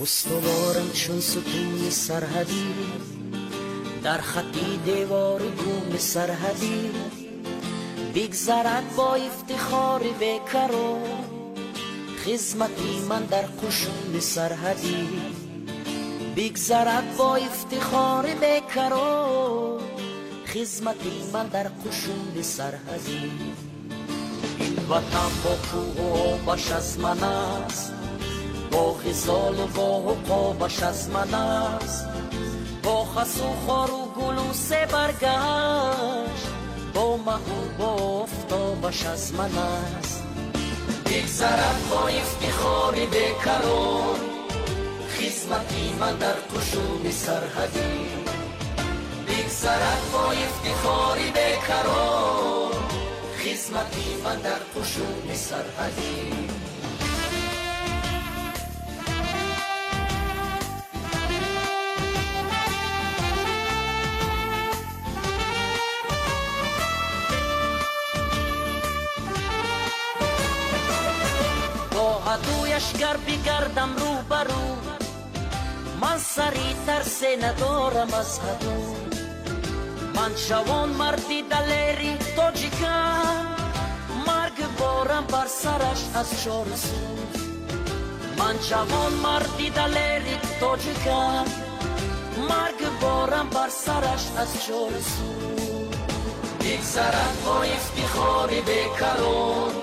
Устуворам чун сутуни сарҳадӣ, дар хати девори гуми сарҳадӣ. Бигзарад бо ифтихори бекарон хизмати ман дар қушуни сарҳадӣ. Бигзарад бо ифтихори бекарон хизмати ман дар қушуни сарҳадӣ. Ин ватан бо кӯҳу обаш аз ман аст, бо ғизолу бо ҳуқобаш аз ман аст, бо хасу хору гулу себаргаш, бо маҳу бо офтобаш аз ман аст. Бигзарад бо ифтихори бекарон хизмати ман дар қушуни сарҳадӣ. Бигзарад бо ифтихори бекарон хизмати ман дар қушуни сарҳадӣ. Ҳадуяш гар бигардам рӯбарӯ, ман сари тарсе надорам аз ҳаду. Ман ҷавон марди далери тоҷикам, марг борам бар сараш аз чорсӯ. Ман ҷавон марди далери тоҷикам, марг борам бар сараш аз чорсӯ. Бигзарад бо ифтихори бекарон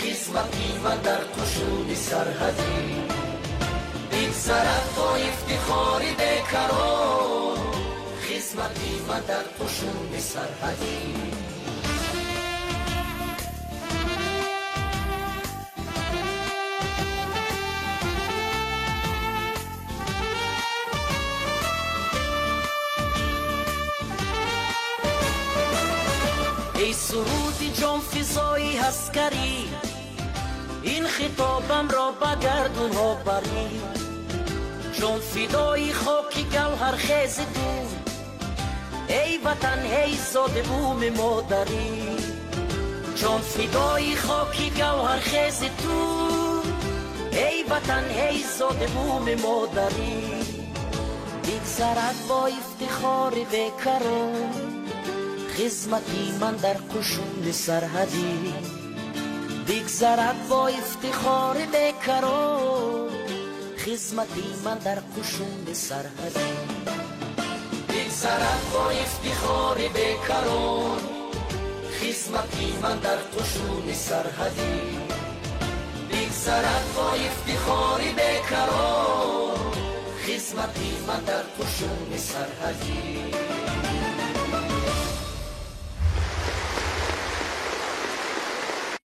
хизмати ман дар қушуни сарҳадӣ. Бигзарад бо ифтихори бекарон хизмати ман дар қушуни сарҳадӣ. Эй суруди ҷонфизои аскарӣ, ин хитобамро ба гардунҳо барӣ. Ҷонфидои хоки гавҳархези ту, эй ватан, эй зоди буми модарӣ. Ҷонфидои хоки гавҳархези ту, эй ватан, эй зоди буми модарӣ. Бигзарад бо ифтихори бекарон хизмати ман дар қушуни сарҳадӣ. Бигзарад бо ифтихори бекарон хизмати ман дар қушуни сарҳадӣ. Бигзарад бо ифтихори бекарон хизмати ман дар қушуни сарҳадӣ. Бигзарад бо ифтихори бекарон хизмати ман дар қушуни сарҳадӣ.